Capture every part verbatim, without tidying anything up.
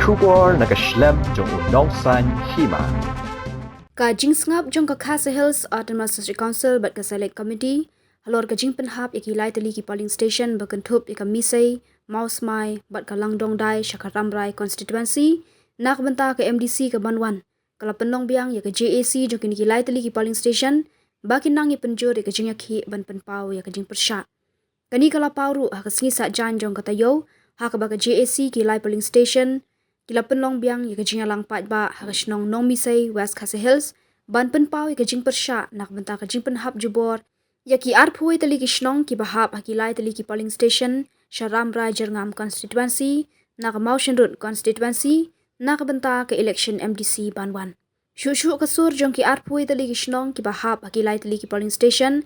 Khubor na ka shlem jong u nongsaiñ hima. Ka jingsngap jong ka Khasi Hills Autonomous District Council bad ka Select Committee halor ka jingpynhap ïa ki lai tylli ki polling station ba kynthup ïa ka Misei, Mawsmai bad ka Langdongdai sha ka Rambrai constituency na ka bynta ka M D C ka ban wan, ka la pynlong biang ïa ka J A C jong kine ki lai tylli ki polling station ba kin nang ïa pynjur ïa ka jingïakhih ban pynpaw ïa ka jingpyrshah. Kane ka la paw ruh ha ka sngi Saitjaiñ jong ka taïew, ha kaba ka J A C ki lai polling station ki la pynlong biang ïa ka jingïalang paidbah ha ka shnong Nongmisei, West Khasi Hills, ban pynpaw ïa ka jingpyrshah na ka bynta ka jingpynhap jubor ïa ki arphew tylli ki shnong kiba hap ha ki lai tylli ki polling station sha Rambrai Jyrngam constituency na ka Mawshynrut constituency na ka bynta ka election M D C ban wan. Shuh shuh ka sur jong ki arphew tylli ki shnong kiba hap ha ki lai tylli ki polling station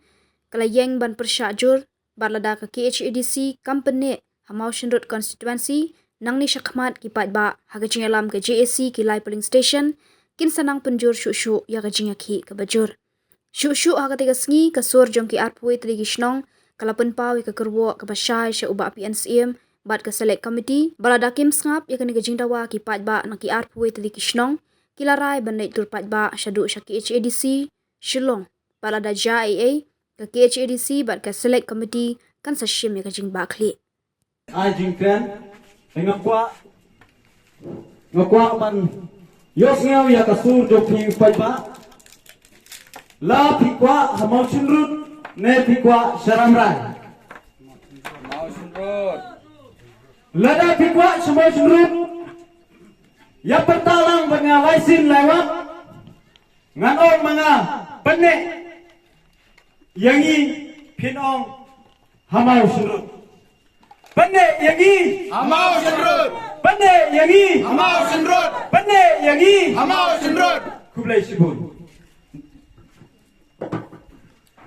ka la ïeng ban pyrshah jur, bad lada ka K H A D C kam pynneh ha Mawshynrut constituency, nangne shakhmat ki paidbah ha ka jingïalam ka J A C ki lai polling station kin sa nang pynjur shuh shuh ïa ka jingïakhih kaba jur. Shuh shuh ha katei ka sngi ka sur jong ki arphew tylli ki shnong ka la pynpaw ïa ka kyrwoh kaba shai sha u Bah P N Syiem bad ka Select Committee ba lada kim sngap ïa kane ka jingdawa ki paidbah na ki arphew tylli ki shnong, ki la rai ban leit tur paidbah shaduh sha K H A D C Shillong. Bad lada jia ei ei, ka K H A D C bad ka Select Committee kan sa shim ïa ka jingbakla. Ai jingkren, te nga kwah, nga kwah ban ïohsngew ïa ka sur jong phi u paidbah. La phi kwah ha Mawshynrut ne phi kwah sha Rambrai? Mawshynrut. Lada phi kwah sha Mawshynrut, ïa pyrta lang bad nga lai sien lai wat. Ngan ong ma nga, pynneh ïa ngi, phin ong ha Mawshynrut. Pynneh ïa ngi ha Mawshynrut. Pynneh ïa ngi ha Mawshynrut. Pynneh ïa ngi ha Mawshynrut. Khublei shibun.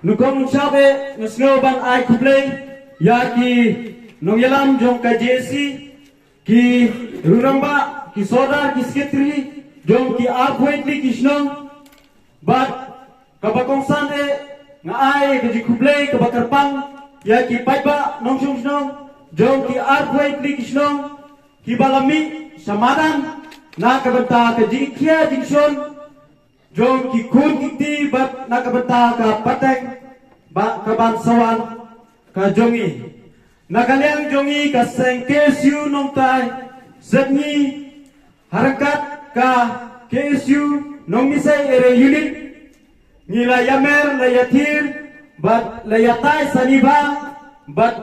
Nyngkong nyngshap eh nga sngew ban ai khublei ïa ki nongïalam jong ka J A C, ki rangbah, ki sordar, ki secretary jong ki arphew tylli ki shnong, bad kaba kongsan eh nga ai ka jingkhublei kaba kyrpang ïa ki paidbah nongshong shnong jong ki arphew tylli ki shnong kiba la mih sha madan na ka bynta ka jingkhia jingshon jong ki khun ki kti bad na ka bynta ka pateng ba ka ban sa wan ka jong ngi. Na ka liang jong ngi ka seng K S U Nongthiah Sepngi, ha ryngkat ka K S U Nongmisai Area Unit, ngi la ïamer, la ïathir bad la ïatai sani bha, bad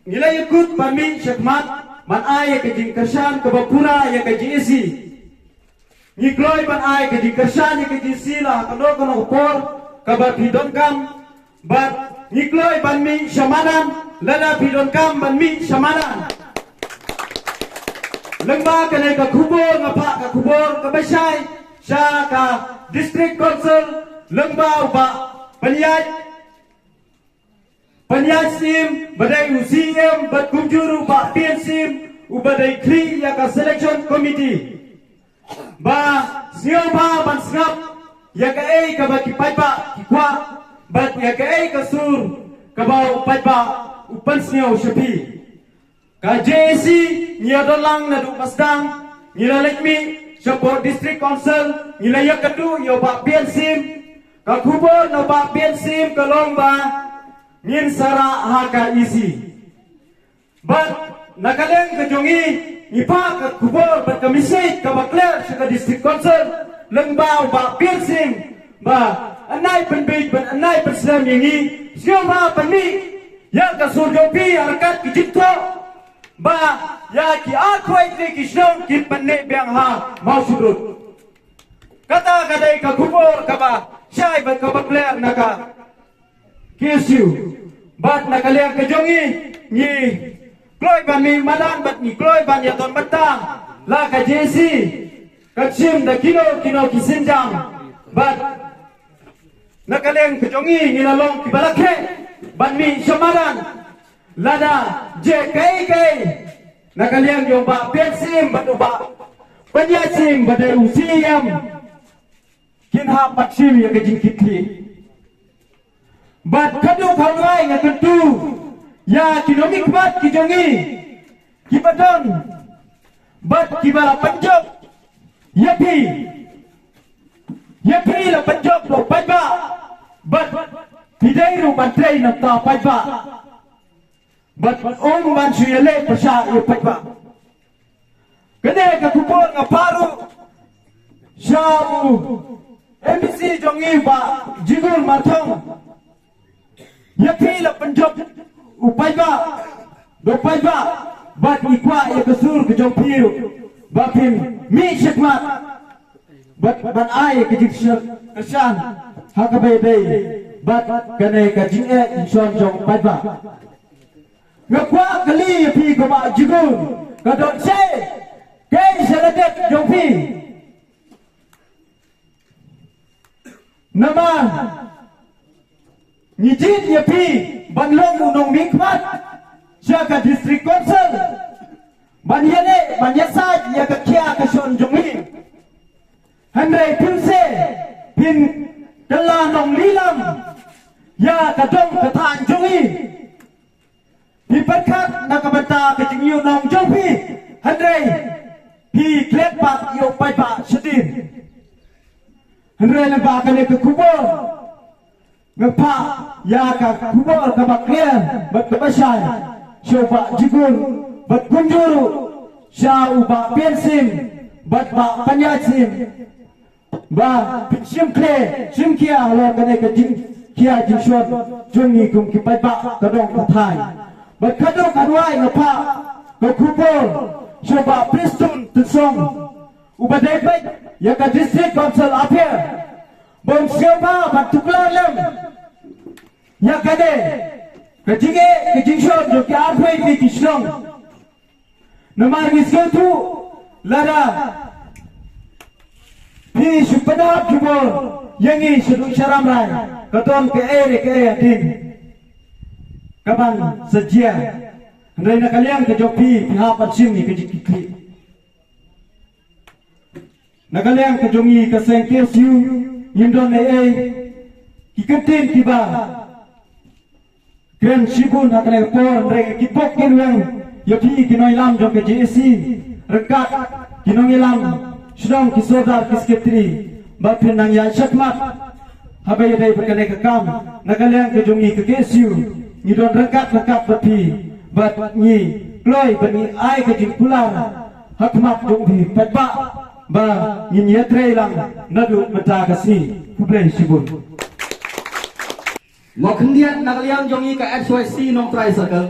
ngi la ïakut ban mih shakhmat ban ai ïa ka jingkyrshan kaba pura ïa ka J A C. Ngi kloi ban ai ka jingkyrshan ïa ka J A C la ha kano kano ka por kaba phi donkam, bad ngi kloi ban mih sha madan lada phi donkam ban mih sha madan. Lyngba kane ka khubor nga phah ka khubor kaba shai sha ka District Council lyngba u Bah Pynïaid Pynïaid Syiem ba dei u C E M bad kumjuh ruh u Bah P N Syiem uba dei khlieh ïa ka selection committee, ba sngewbha ban sngap ïa kaei kaba ki paidbah ki kwah bad ïa kaei ka sur kaba u paidbah u pynsngew sha phi. Ka J A C ngi ïa don lang naduh ba sdang, ngi la leit mih shapoh District Council, ngi la ïakynduh ïa u Bah P N Syiem. Ka khubor na u Bah P N Syiem ka long ba ngin sa rah ha ka E C. Bad na ka liang ka jong ngi, ngi phah ka khubor bad ka message kaba clear sha ka District Council lyngba u Bah P N Syiem ba yn nai pynbiej bad yn nai pynslem ïa ngi, sngewbha pynmih ïa ka sur jong phi ha ryngkat ki jingthoh ba ïa ki arphew tylli ki shnong kin pynneh biang ha Mawshynrut. Kata ka dei ka khubor kaba shai bad kaba clear na ka K S U. Bad na ka liang ka jong ngi, ngi kloi ban mih madan bad ngi kloi ban ïa don bynta la ka J A C kan shim da kino kino ki sienjam. Bad na ka liang ka jong ngi, ngi la long kiba la kheh ban mih sha madan lada jia kaei kaei na ka liang jong u Bah P N Syiem bad u Bah Pynïaid Syiem ba dei u C E M kin hap ban shim ïa ka jingkitkhlieh. Bad khatduh khatwai nga kyntu ïa ki nongmihkhmat ki jong ngi kiba don bad kiba la pynjop ïa phi, ïa phi la pynjop da u paidbah, bad phi dei ruh ban trei na ka bynta u paidbah, bad ym ban shu ïaleh pyrshah ïa u paidbah. Kane ka khubor nga phah ruh sha u MDC jong ngi, Bah Jigur Marthong. Ïa phi la pynjop u paidbah da u paidbah, bad ngi kwah ïa ka sur ka jong phi ruh ba phin mih shakhmat bad ban ai ka jingkyrshan ha kaba ïadei bad kane ka jingeh jingshon jong u paidbah. Nga kwah kylli ïa phi ko Bah Jigur, ka don shaei kaei sha la dep jong phi? Namar ngi jied ïa phi ban long u nongmihkhmat sha ka District Council, ban ïaleh ban ïasaid ïa ka khia ka shon jong ngi. Hynrei phin shu pynkylla nonglilam ïa ka dong ka thaiñ jong ngi. Phi pyrkhat na ka bynta ka jingïohnong jong phi, hynrei phi klet pat ïa u paidbah shadien. Hynrei lyngba kane ka khubor nga phah ïa ka khubor kaba clear bad kaba shai sha u Bah Jigur, bad kumjuh ruh sha u Bah Pian Sim bad Bah Panjai Sim, ba phin shim khlieh shim khia halor kane ka jingkhia jingshon jong ngi kum ki paidbah ka dong ka thaiñ. Bad khadduh khadwai nga phah ka khubor sha u Bah Prestone Tynsong, uba dei beit ïa ka District Council Affair, ba un sngewbha ban tuklar lem ïa kane ka jingeh ka jingshon jong ki arphew tylli ki shnong. Namar ngi sngewthuh lada phi shu pynhap jubor ïa ngi shaduh sha Rambrai, ka don kaei re kaei hadien kaban sa jia. Hynrei na ka liang ka jong phi, phi hap ban shim ïa ka jingkitkhlieh. Na ka liang ka jong ngi ka seng KSU, ngim don ei ei, ki kyntien kiba kren shibun ha kane ka por, hynrei ki pok ki rweng ïa phi ki nongïalam jong ka JAC, ryngkat ki nongïalam shnong, ki sordar, ki secretary, ba phin nang ïaid shakhmat haba ïadei bad kane ka kam. Na ka liang ka jong ngi ka KSU, ngi don ryngkat ryngkat bad phi, bad ngi kloi bad ngi ai ka jingkular ha khmat jong phi paidbah ba ngin ïatrei lang naduh mynta ka sngi. Khublei shibun. Mo khyndiat na ka liang jong ngi ka HYC Nongtrai Circle.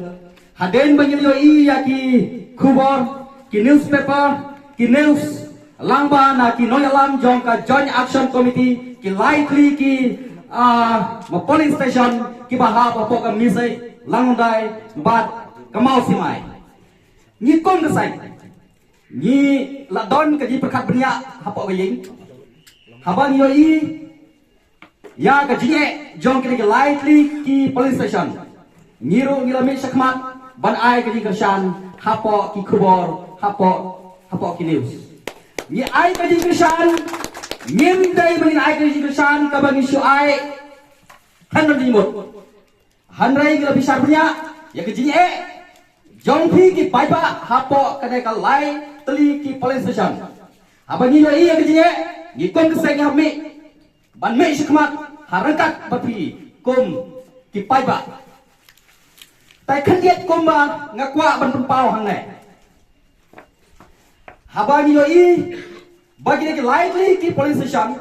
Hadien ba ngin ïohi ïa ki khubor, ki newspaper, ki news, lyngba na ki nongïalam jong ka Joint Action Committee, ki lai tylli ki, ah, ma polling station kiba hap hapoh ka Misei, Langdai bad ka Mawsimai. Ngi kum ka seng ngi la don ka jingpyrkhat bniah hapoh ka ïing haba ngi ïohi ïa ka jingeh jong kine ki lai tylli ki polling station. Ngi ruh ngi la mih shakhmat ban ai ka jingkyrshan hapoh ki khubor, hapoh, hapoh ki news. Ngi ai ka jingkyrshan, ngim dei ba ngin ai ka jingkyrshan kaba ngi shu ai khlem don jingmut. Hynrei ngi la bishar bniah ïa ka jingeh jong phi ki paidbah hapoh kane ka lai tylli ki polling station. Haba ngi ïohi ïa ka jingeh, ngi kum ka seng ngi hap mih ban mih shakhmat ha ryngkat bad phi kum ki paidbah. Te khyndiat kumba nga kwah ban pynpaw hangne, haba ngi ïohi ba kine ki lai tylli ki polling station,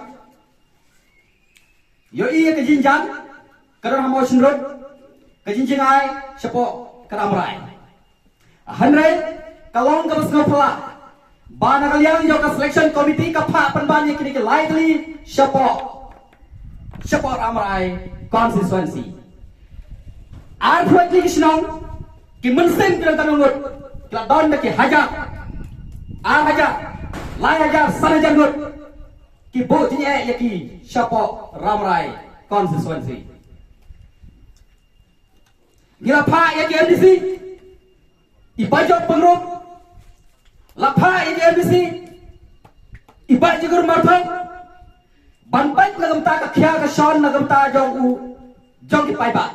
ïohi ïa ka jingjan ka don ha Mawshynrut, ka jingjngai shapoh ka Rambrai. Hynrei ka long kaba sngewphylla ba na ka liang jong ka selection committee ka phah pynban ïa kine ki lai tylli shapoh, shapoh Rambrai constituency. Arphew tylli ki shnong, ki mynsiem ki don tang ngut, ki la don da ki hajar, ar hajar, lai hajar, san hajar ngut ki buh jingeh ïa ki shapoh Rambrai constituency. Ngi la phah ïa ki MDC, i Bah Jop Pyngrope, la phah ïa ki MDC, i Bah Jigur Marthong, ban peit na ka bynta ka khia ka shon na ka bynta jong u, jong ki paidbah.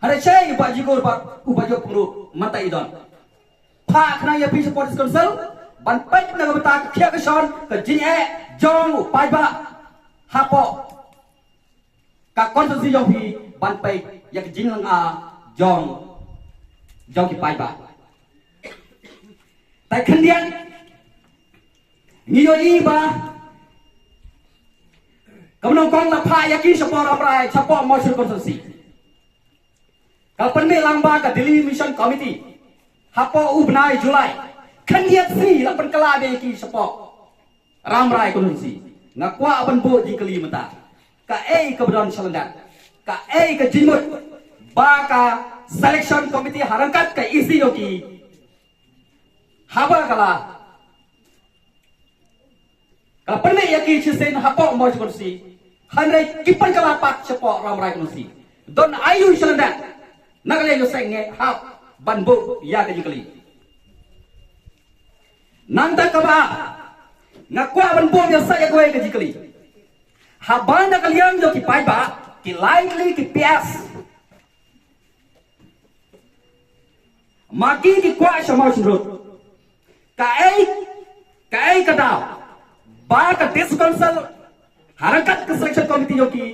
Hynrei shaei i Bah Jigur bad u Bah Jop Pyngrope mynta i don? Phah khnang ïa phi shapoh District Council, ban peit na ka bynta ka khiah ka shon ka jingeh jong u paidbah hapoh ka constituency jong phi, ban peit ïa ka jinglong jong jong ki paidbah. Te khyndiat ngi ïohi ba ka mynta kong la phah ïa ki shapoh Rambrai, shapoh Mawshynrut constituency. Ka pynmih lang ba ka Delimitation Committee hapoh u bnai July. Khyndiat sngi la pynkylla beit ïa ki shapoh Rambrai constituency. Nga kwah ban buh jingkylli mynta, kaei kaba don shalyndet? Kaei ka jingmut ba ka selection committee ha ryngkat ka E C jong ki, haba ka la ka la pynmih ïa ki shisien hapoh Mawshynrut constituency, hynrei ki pynkylla pat shapoh Rambrai constituency? Don aïu shalyndet? Na ka liang jong seng ngi hap ban buh ïa ka jingkylli. Nangta kaba nga kwah ban buh ïa sa ïa kawei ka jingkylli. Haba na ka liang jong ki paidbah, ki lai tylli ki P S, ma ki ki kwah sha Mawshynrut, kaei, kaei ka daw ba ka District Council ha ryngkat ka selection committee jong ki,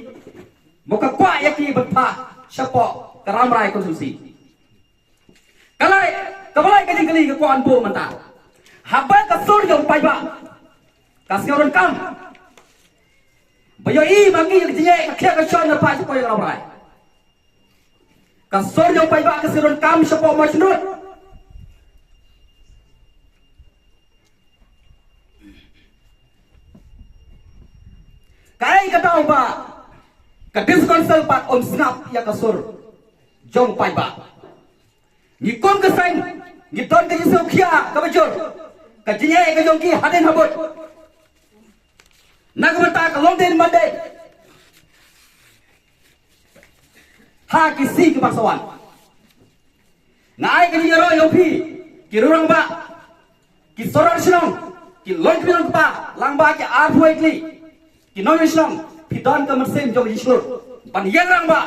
mo ka kwah ïa ki ban phah shapoh ka Rambrai constituency? Ka lai, kaba lai ka jingkylli ka kwah ban buh mynta, haba ka sur jong paidbah ka sngew donkam ba ïohi ma ki ïa ka jingeh ka khiah ka shon na phah shapoh ïa ka Rambrai. Ka sur jong paidbah ka sngew donkam shapoh Mawshynrut. Kaei ka daw ba ka District Council pat ym sngap ïa ka sur jong paidbah? Ngi kum ka seng ngi don ka jingsngewkhia kaba jur, ka jingeh ka jong ki hadien habud. Na ka bynta ka longdien mandien ha ki sngi kiban sa wan, nga ai ka jingïaroh ïa phi ki rangbah, ki sordar shnong, ki longkmie longkpa, lang ba ki arphew tylli ki nongïalam shnong, phi don ka mynsiem jong ka jingshlur ban ïeng rangbah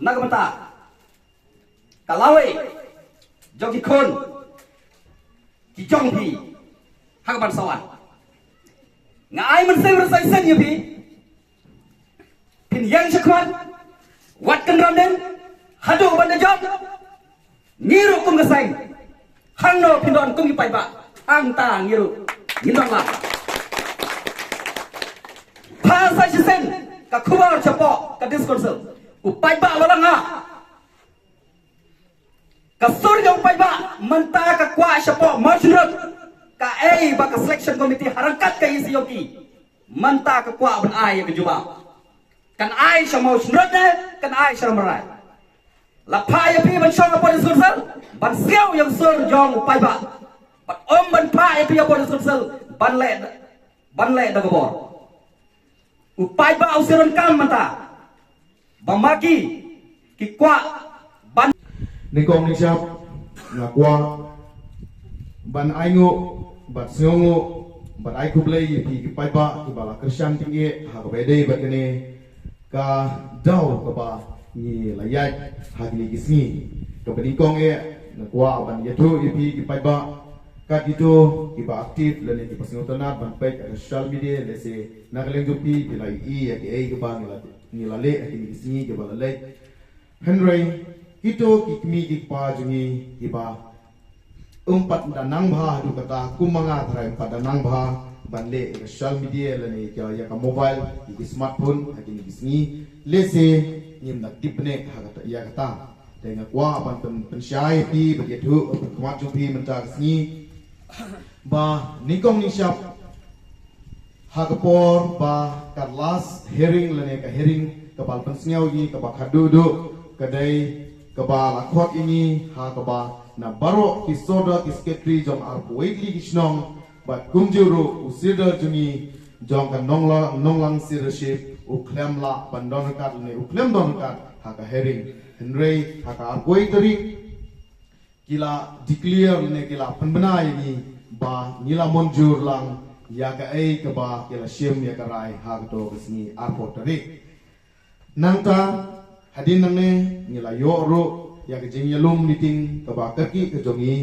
na ka bynta ka lawei jong ki khun ki jong phi ha kaban sa wan. Nga ai mynsiem rynsan shisien ïa phi, phin ïeng shakhmat, wat kynran dien, haduh ban da jop. Ngi ruh kum ka seng, hangno phin don kum ki paidbah, hangta ngi ruh ngin don lang. Phah sa shisien ka khubor shapoh ka District Council, u paidbah la lah nga. Ka sur jong u paidbah mynta ka kwah shapoh Mawshynrut. Kaei ba ka selection committee ha ryngkat ka E C jong ki mynta ka kwah ban ai ïa ka jubab? Kan ai sha Mawshynrut ne kan ai sha Rambrai? La phah ïa phi ban shong hapoh District Council ban sngew ïa ka sur jong u paidbah, bad ym ban phah ïa phi hapoh District Council ban leh, ban leh da ka bor. U paidbah u sngew donkam mynta ba ma ki ki kwah ban. Nyngkong nyngshap nga kwah ban ai nguh bad sngewnguh bad ai khublei ïa phi ki paidbah kiba la kyrshan tyngeh ha kaba ïadei bad kane ka daw kaba ngi la ïaid ha kine ki sngi. Kaba nyngkong eh nga kwah ban ïathuh ïa phi ki paidbah, kat kito kiba active lane kiba sngewtynnat ban peit ha ka social media, lehse na ka liang jong phi phi la ïohi ïa kiei kiba ngi la, ngi la leh ha kine ki sngi kiba la leit. Hynrei kito ki kmie ki kpa jong ngi kiba ym pat da nang bha haduh katta kum ma nga, tharai ym pat da nang bha ban leh ïa ka social media lane ïa ka, ïa ka mobile, ïa ki smartphone ha kine ki sngi, lehse ngim da tip bniah ha kata, ïa kata. Te nga kwah ban pyn, pynshai ïa phi bad ïathuh ha khmat jong phi mynta ka sngi ba nyngkong nyngshap ha ka por ba ka last hearing lane ka hearing kaba la pynsngew ïa ngi kaba khadduh duh ka dei kaba la khot ïa ngi ha kaba na baroh ki sordar ki secretary jong arphew wei tylli ki shnong bad kumjuh ruh u sordar jong ngi jong ka Nongla-, Nonglang Sirdarship u khlem lah ban don ryngkat lane u khlem don ryngkat ha ka hearing. Hynrei ha ka arphew wei tarik ki la declare ne ki la pynbna ïa ngi ba ngi la mynjur lang ïa kaei kaba ki la shim ïa ka rai ha kato ka sngi arphew tarik. Nangta hadien nangne ngi la ïoh ruh ïa ka jingïalum meeting kaba kyrkieh ka jong ngi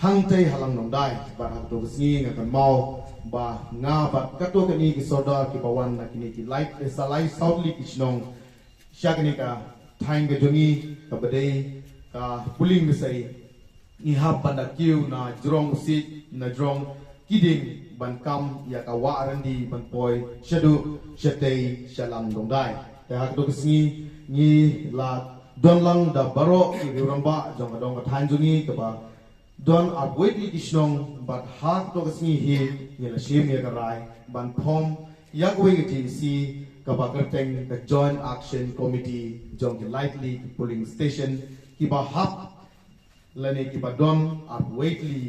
Hangtei ha Langdongdai, bad ha kato ka sngi nga kynmaw ba nga bad kato kane ki sordar kiba wan na kine ki lai, eh, sa lai saw tylli ki shnong sha kane ka thaiñ ka jong ngi kaba dei ka Puling Misei, ngi hap ban da kiew na jrong u siej, na jrong ki dieng ban kam ïa ka wah ryndi ban poi shaduh shatei sha Langdongdai. Te ha kato ka sngi ngi la don lang da baroh ki riew rangbah jong ka dong ka thaiñ jong ngi kaba don arphew wei tylli ki shnong, bad ha kato ka sngi hi ngi la shim ïa ka rai ban form ïa kawei ka J A C kaba kyrteng ka Joint Action Committee jong ki lai tylli ki polling station kiba hap lane kiba don arphew wei tylli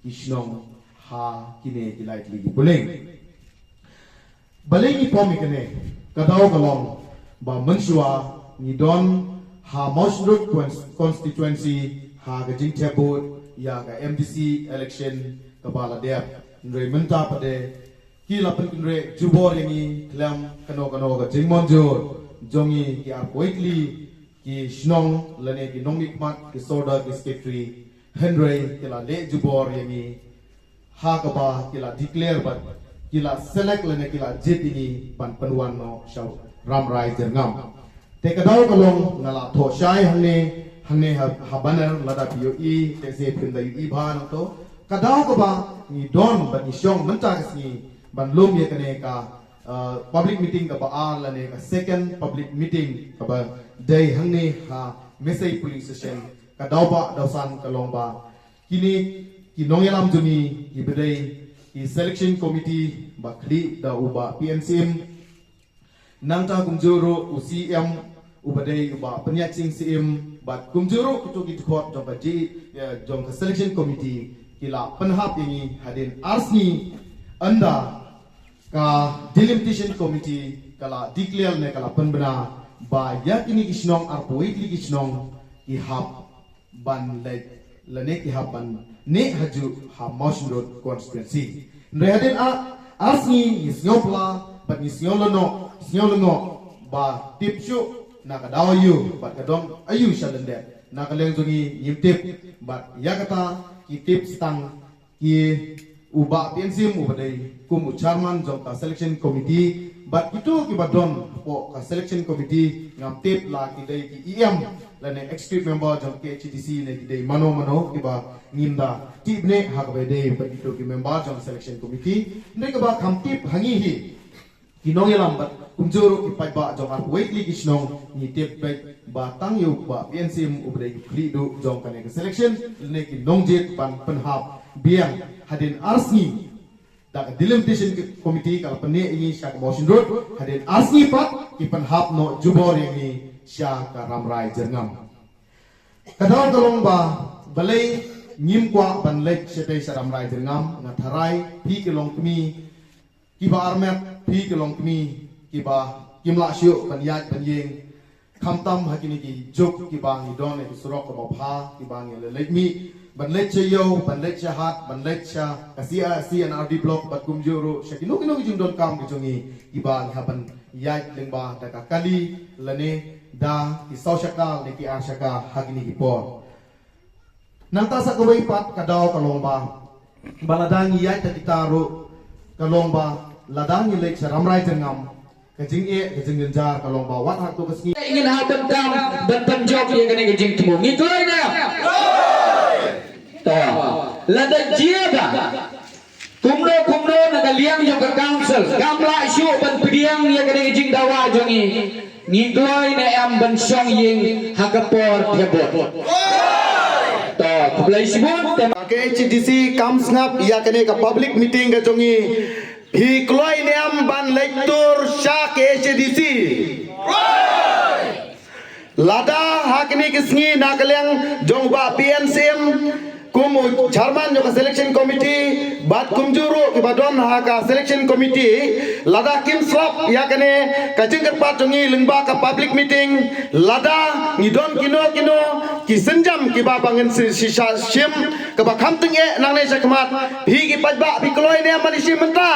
ki shnong ha kine ki lai tylli ki polling. Balei ngi form ïa kane? Ka daw ka long ba mynshuwa ngi don ha Mawshynrut cons-, constituency ha ka jingthep vote ïa ka M D C election kaba la dep. Hynrei mynta pat de ki la pynkynreh jubor ïa ngi khlem kano kano ka jingmynjur jong ngi ki arphew wei tylli ki shnong lane ki nongmihkhmat, ki sordar, ki secretary, hynrei ki la leh jubor ïa ngi ha kaba ki la declare bad ki la select lane ki la jied ïa ngi ban pynwan noh sha Ramrai Jyrngam. Te ka daw ka long nga la thoh shai hangne, hangne ha, ha banner lada phi ïohi, te se phim da ïohi bha nangto. Ka daw kaba ngi don bad ngi shong mynta ka sngi ban lum ïa kane ka, uh, public meeting kaba ar lane ka second public meeting kaba dei hangne ha Misei polling station. Ka daw ba daw san ka long ba kine ki nongïalam jong ngi kiba dei ki selection committee ba khlieh da u Bah P N Syiem, nangta kumjuh ruh u C M uba dei u Bah Pynïaid Sing Syiem, bad kumjuh ruh kito ki dkhot jong ka J-, eh, jong ka selection committee ki la pynhap ïa ngi hadien ar sngi ynda ka delimitation committee ka la declare ne ka la pynbna ba ïa kine ki shnong arphew wei tylli ki shnong ki hap ban leit lane ki hap ban neh hajuh ha Mawshynrut constituency. Hynrei hadien ar, ar sngi ngi sngew pla bad ngi sngew lyngngoh, sngew lyngngoh ba tip shuh na ka daw aïu bad ka don aïu sha lyndet. Na ka liang jong ngi ngim tip bad ïa kata ki tip stang ki u Bah P N Syiem uba dei kum u chairman jong ka selection committee bad kito kiba don hapoh ka selection committee, ngam tip la ki dei ki E M lane executive member jong K H A D C ne ki dei mano mano kiba ngim da tip ne ha kaba dei bad kito ki member jong selection committee. Hynrei kaba kham tip ha ngi hi ki nongïalam bad kumjuh ruh ki paidbah jong arphew wei tylli ki shnong ngi tip beit ba tang ïa u Bah P N Syiem uba dei u khlieh duh jong kane ka selection lane ki nongjied ban pynhap biang hadien ar sngi da ka delimitation committee ka la pynneh ïa ngi sha ka Mawshynrut, hadien ar sngi pat ki pynhap noh jubor ïa ngi sha ka Ramrai Jyrngam. Ka daw ka long ba balei ngim kwah ban leit shatei sha Ramrai Jyrngam, nga tharai phi ki longkmie kiba armet, phi ki longkmie kiba kim lah shuh ban ïaid ban ïeng, khamtam ha kine ki juk kiba ngi don ha ki surok kaba bha, kiba ngi la leit mih ban leit sha ïew, ban leit sha hat, ban leit sha ka C R, C and R D block bad kumjuh ruh sha kino kino ki jingdonkam ki jong ngi kiba ngi hap ban ïaid lyngba da ka kali lane da ki saw shaka lane ki ar shaka ha kine ki por. Nangta sa kawei pat ka daw ka long ba, ba lada ngi ïaid da kita ruh ka long ba lada ngi leit sha Ramrai Jyrngam, ka jingeh ka jingjynjar ka long ba wat ha kato ka sngi ngin hap ban kam ban pynjop ïa kane ka jingthmu. Ngi kloi ne? To. Lada jia ba kumno kumno na ka liang jong ka council kam lah shuh ban pdiang ïa kane ka jingdawa jong ngi, ngi kloi ne em ban shong ïing ha ka por thep vote? To, khublei shibun. Te ka K H A D C kam sngap ïa kane ka public meeting ka jong ngi, phi kloi ne em ban leit tur sha K H A D C? Lada ha kine ki sngi na ka liang jong u Bah P N Syiem kum u chairman jong ka selection committee bad kumjuh ruh kiba don ha ka selection committee, lada kim sngap ïa kane ka jingkyrpad jong ngi lyngba ka public meeting, lada ngi don kino kino ki sienjam kiba ba ngin sa shim kaba kham tyngeh nangne sha khmat, phi ki paidbah phi kloi ne em ban ïashim bynta?